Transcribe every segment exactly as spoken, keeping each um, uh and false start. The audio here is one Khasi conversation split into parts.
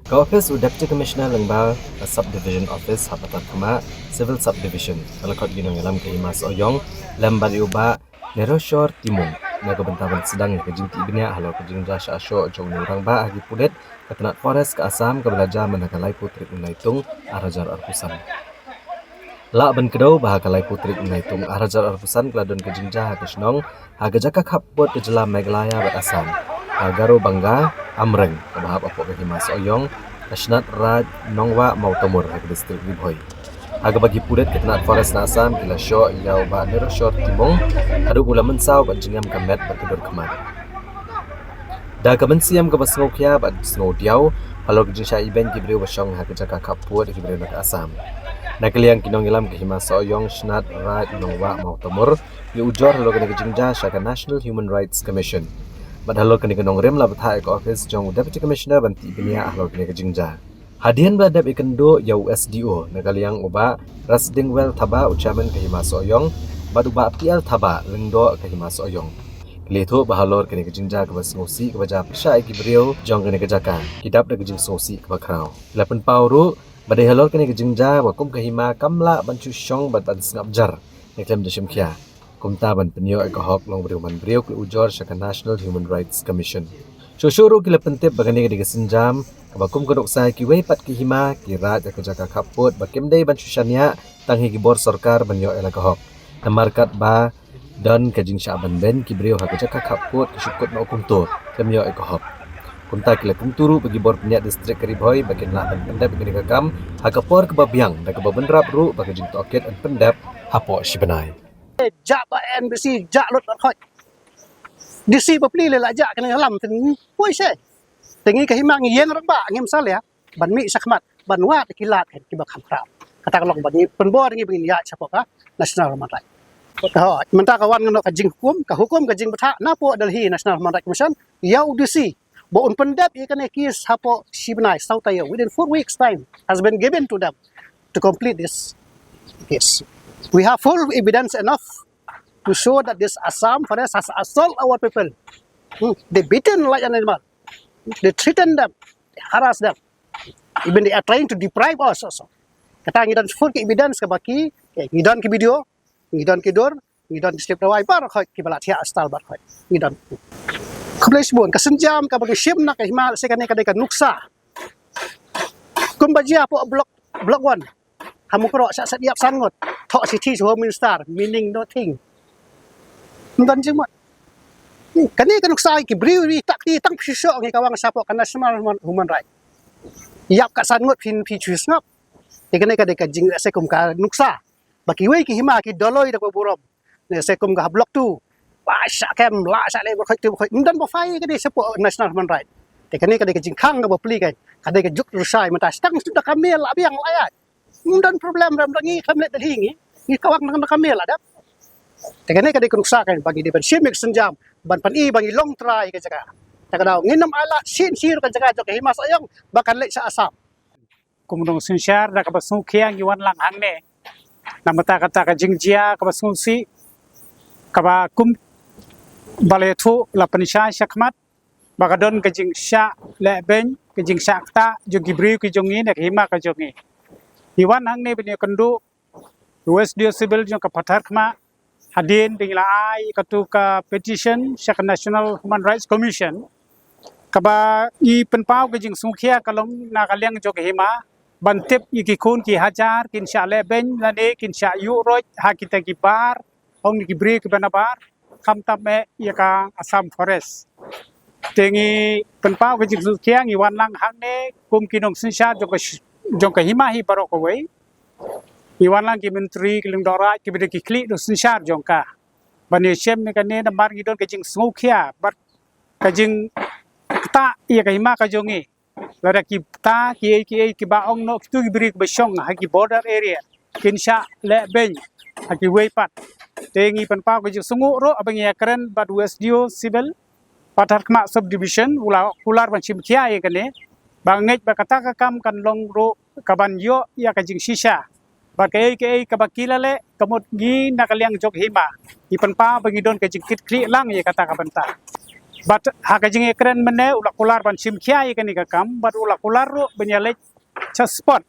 Ka ophis u Deputy Commissioner lyngba ka Sub Division Office ha Patharkhmah Civil Sub Division ka la khot ïa ki nongïalam ka Hima Sohiong lem bad ïa u Bah Niroshor Timung na ka bynta ban sdang ïa ka jingtih bniah halor ka jingjia shah shoh jong u rangbah ha ki pulit ka tnat Forest ka Assam kaba la jia mynta ka laiphew tarik u Naitung ar hajar arphew san. Lah ban kdew ba ha ka laiphew tarik u Naitung ar hajar arphew san ka la don ka jingjia ha ka shnong ha ka jaka khappud ka jylla Meghalaya bad Assam ha Garobanga, Amreng, kaba hap hapoh ka Hima Sohiong, ka Shnat Raid Nongwah Mawtamur ha ka distrik Ri Bhoi. Ha kaba ki pulit ka tnat Forest na Assam ki la shoh ïa u Bah Niroshor Timung haduh ba u la mynsaw bad jingem ka met bad ka dur khmat. Da ka mynsiem kaba sngewkhia bad sngewdiaw halor ka jingshah ibeiñ ki briew ba shong ha ka jaka khappud ki briew na ka Assam. Na ka liang ki nongïalam ka Hima Sohiong, Shnat Raid Nongwah Mawtamur, ki ujor halor kane ka jingjia sha ka National Human Rights Commission. Bad halor kane ka nongrim la bthah ïa ka ophis jong u Deputy Commissioner ban tih bniah halor kane ka jingjia. Hadien ba la dep ïakynduh ïa u S D O na ka liang u Bah Rasdingwel Thabah u Chairman ka Hima Sohiong bad u Bah P L Thabah Lyngdoh ka Hima Sohiong. Ki la ïathuh ba halor kane ka jingjia kaba sngewsih kaba jia pyrshah ïa ki briew jong kane ka jaka ki dap da ka jingsngewsih kaba khraw. Ki la pynpaw ruh ba dei halor kane ka jingjia ba kum ka Hima kam lah ban shu shong bad ban sngap jar ne khlem da shim khia. Kumta ban pynïoh ïa ka hok long briew man briew ki la ujor sha ka National Human Rights Commission. Shuh shuh ruh ki la pyntip ba kane ka dei ka sienjam kaba kum ka nuksa kiwei pat ki hima ki raid ïa ka jaka khappud ba kim dei ban shu shaniah tang hi ki bor sorkar ban ïoh ïa la ka hok. Namar katba don ka jingshah ban beiñ ki briew ha ka jaka khappud ki shu kut noh kumto khlem ïoh ïa ka hok. Kumta ki la kyntu ruh ba ki bor pynïaid distrik ka Ri Bhoi ba kin lah ban pyndep ïa kane ka kam ha ka por kaba biang da kaba bynrap ruh ba ka jingtohkit yn pyndep hapoh shi bnai. Jah ba N B C, jah lut bad khoit. D C bapli le la jah kane ka lam, teng poi se. Teng ngi ka hima ngi ïeng rangbah ngim salia ban mih shakhmat ban wad ki lad kiba kham khraw. Kata ka long ba ngi pynbor ngi ba ngin ïaid shapoh ka National Human Rights. Hooid, mynta ka wan noh ka jinghukum, ka hukum ka jingbthah na poh Delhi National Human Rights Commission ïa u D C ba un pyndep ïa kane case hapoh shi bnai, saw taïew, within four weeks time has been given to them to complete this case. We have full evidence enough to show that this Assam Forest has assault our people. Hmm. They beaten like an animal. They threaten them. They harass them. Even they are trying to deprive us also. Kata ngi don full ki evidence kaba ki, eh, ngi don ki video, ngi don ki dur, ngi don ki slip dawai baroh khoit kiba la thiah astal baroh khoit. Ngi don. Khublei shibun, ka sienjam kaba ngi shim na ka hima se kane ka dei ka nuksa. Kumba jia hapoh block, block one. Ha Mukroh shah shah ïap san ngut. Thoh shithi sha Home Minister, meaning nothing. Ym don jingmut. Kane ka nuksa ki briew ri tak ti tang phi shoh ngi ka wang shapoh ka National Human, Human Rights. Ïap ka san ngut phin phi shu sngap. Te kane ka dei ka jing se kum ka nuksa ba kiwei ki hima ki doloi da ka burom. Ne se kum ka ha block two. Ba shah kem la shah le ba khoit tu ba khoit. Ym don ba fai ka dei shapoh National Human Rights. Te kane ka dei ka jingkhang kaba pli ka. Ka dei ka juk rushai mynta stang shu da ka mail la biang la ïaid. Ym don problem rem da ngi khlem leit Delhi ngi. Ngi ka wang da ka mail la dep. Te kane ka dei ka nuksa ka ba ngi dei ban shim ïa ka sienjam ban pyni ba ngi long trai ka jaka. Te ka daw ngin ym ai lad shisien shisien ka jaka jong ka Hima Sohiong ba kan leit sha Assam. Kum u nongsynshar da kaba sngewkhia ngi wan lang hangne. Namar kata ka jingjia kaba sngewsih kaba kum ba la ïathuh la pynshai shakhmat ba ka don ka jingshah lehbeiñ, ka jingshah ktah jong ki briew ki jong ngi na ka hima ka jong ngi. Ngi wan hangne ban ïakynduh u S D O Civil jong ka Patharkhmah hadien ba ngi la ai katu ka petition sha ka National Human Rights Commission kaba ngi pynpaw ka jingsngewkhia ka long na ka liang jong ka hima ban tip ïa ki khun ki hajar kin shah lehbeiñ lane kin shah ïuh roit ha kita ki bar, ong ki briew kiba nabar, khamtam eh ïa ka Assam Forest. Te ngi pynpaw ka jingsngewkhia ngi wan lang hangne kum ki nongsynshar jong ka sh-, jong ka hima hi baroh kawei. Ngi wan lang ki myntri ki lyngdoh raid kiba dei ki khlieh nongsynshar jong ka. Ban ïashem ïa kane namar ngi don ka jingsngewkhia bad ka jingktah ïa ka hima ka jong ngi. Lada ki bta kiei kiei kiba ong noh kitu ki briew kiba shong ha ki border area kin shah lehbeiñ ha kiwei pat. Te ngi pynpaw ka jingsngewnguh ruh haba ngi ïakren bad u S D O Civil Patharkhmah Subdivision u la kular ban shim khia ïa kane. Ba ngeit ba kata ka kam kan long ruh kaban ïoh ïa ka jingshisha. Bad kaei kaei kaba ki la leh ka mut ngi na ka liang jong ka hima ngi pynpaw ba ngi don ka jingkitkhlieh lang ïa kata ka bynta. Bad ha ka jingïakren mynne u la kular ban shim khia ïa kane ka kam, bad u la kular ruh ban ïaleit sha spot.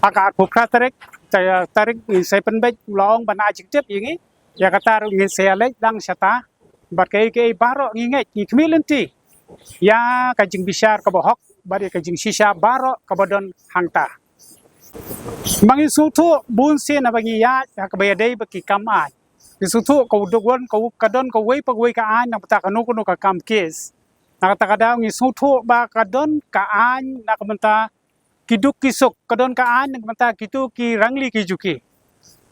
Ha ka arphew phra tarik, ta-, tarik ngin sa pynbeit, u la ong ban ai jingtip ïa ngi. Ïa kata ruh ngin sa ïaleit dang shata. Bad kaei kaei baroh ngi ngeit, ngi khmih lynti ïa ka jingbishar kaba hok bad ïa ka jingshisha baroh kaba don hangta. Ba ngi sngewthuh bun sien haba ngi ïaid ha kaba ïadei bad ki kam aiñ. Ngi sngewthuh ka u duk won ka u, ka don kawei pa kawei ka aiñ na ka bynta kano kano ka kam case. Na kata ka daw ngi sngewthuh ba ka don ka aiñ na ka bynta ki duk ki suk, ka don ka aiñ na ka bynta kito ki rangli ki juki.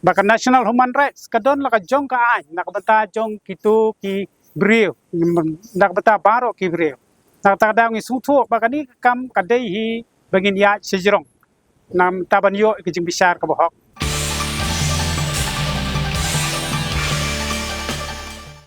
Ba ka National Human Rights ka don la ka jong ka aiñ na ka bynta jong kito ki briew, na ka bynta baroh ki briew. Na kata ka daw ngi sngewthuh ba kane ka kam ka dei hi ba ngin ïaid shajrong na ka bynta ban ïoh ka jingbishar kaba hok.